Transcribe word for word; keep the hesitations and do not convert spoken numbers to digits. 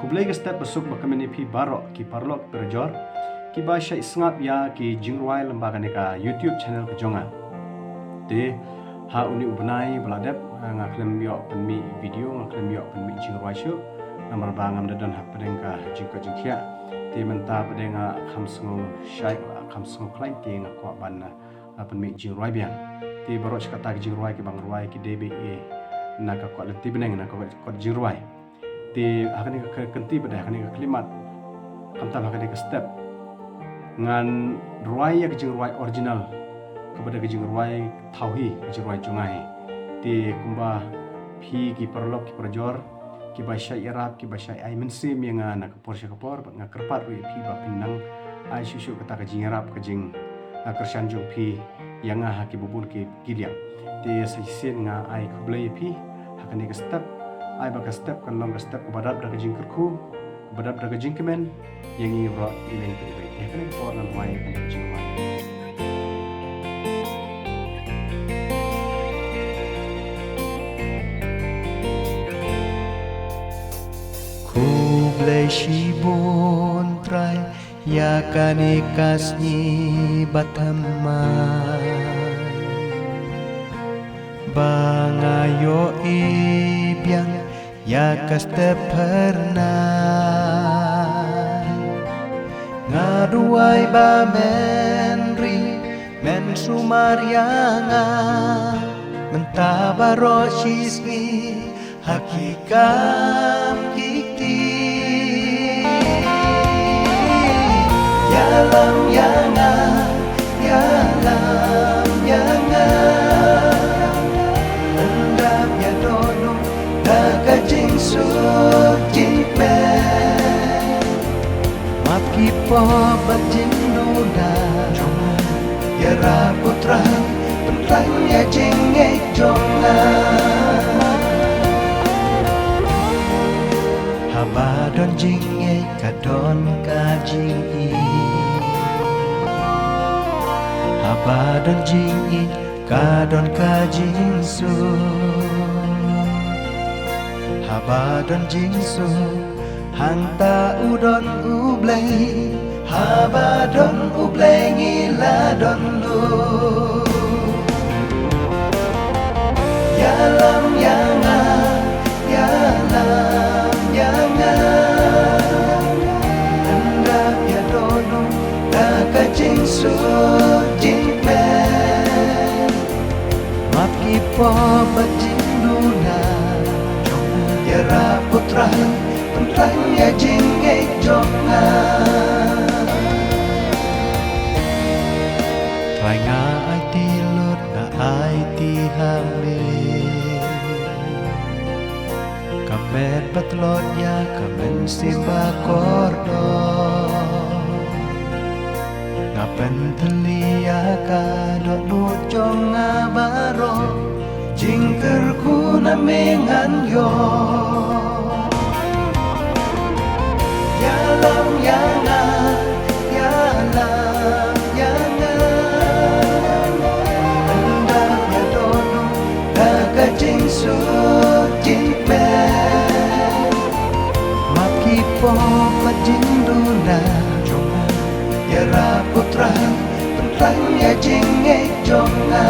Khublei ka step basuk ba kmen ïa phi baroh ki paralok parajor kiba shait sngap ïa ki jingrwai lyngba kane ka YouTube channel ka jong nga. Te ha une u bnai ba la dep, nga khlem ïoh pynmih video, nga khlem ïoh pynmih jingrwai shuh namar ba ngam da don hapdeng ka jingkoit jingkhiah. Te mynta pat de nga kham sngew shai, kham sngew khlaiñ te nga kwah ban, ah, pynmih jingrwai biang. Te baroh shi katta ki jingrwai kiba nga rwai ki dei beit na ka kot lynti bneng, na ka kot jingrwai. Te ha kane ka kynti pat de, ha kane ka khyllipmat, khamtam ha kane ka step, ngan rwai ïa ka jingrwai original kaba dei ka jingrwai thaw hi, ka jingrwai jong nga hi. Te kumba phi ki paralok ki parajor kiba shait ïarap, kiba shait ai mynsiem ïa nga na ka por sha ka por, bad nga kyrpad ruh ïa phi ba phin nang ai shuh shuh kata ka jingïarap, ka jing, ah, kyrshan jong phi ïa nga ha kiba bun ki, ki liang. Te sa shisien nga ai khublei ïa phi ha kane ka step, ai ba ka step kan long ka step kaba dap da ka jingkyrkhu, kaba dap da ka jingkmen ïa ngi baroh iwei pa iwei. Te ha kane ka por ngan rwai ïa kane ka jingrwai. Khublei shibun Trai ïa kane ka sngi bathymmai ba nga ïohi biang ïa ka step phyrnai. Nga duwai ba men ri, men sumar ïa nga mynta baroh shi sngi ha ki kam ki kti. Ïalam ïa nga, ïalam ïa nga, ynda ïa dohnud da ka jingsuk jingkmen. Map ki pop bad jingduna jong nga, ïarap ko Trai, pynkhlaiñ ïa jingngeit jong nga. Haba don jingngeit ka don ka jingïeit, haba don jingïeit ka don ka jingsuk. Haba don jingsuk, hangta u don U Blei. Haba don U Blei ngi la don lut. Ïalam ïa nga, ïalam ïa nga, ynda ïa dohnud da ka jingsuk jingkmen. Map ki pop bad jingduna jong nga, ïarap ko Trai, pynkhlaiñ ïa jingngeit jong nga. Trai nga aiti lut, nga aiti ha me. Ka met ba tlot ïa ka mynsiem ba kordor. Nga pyntylli ïa ka dohnud jong nga baroh, jingkyrkhu na me ngan ïoh. Ïalam ïa nga, ïalam ïa nga, ynda ïa dohnud da ka jingsuk jingkmen. Map ki pop bad jingduna jong nga, ïarap ko Trai, pynkhlaiñ ïa jingngeit jong nga.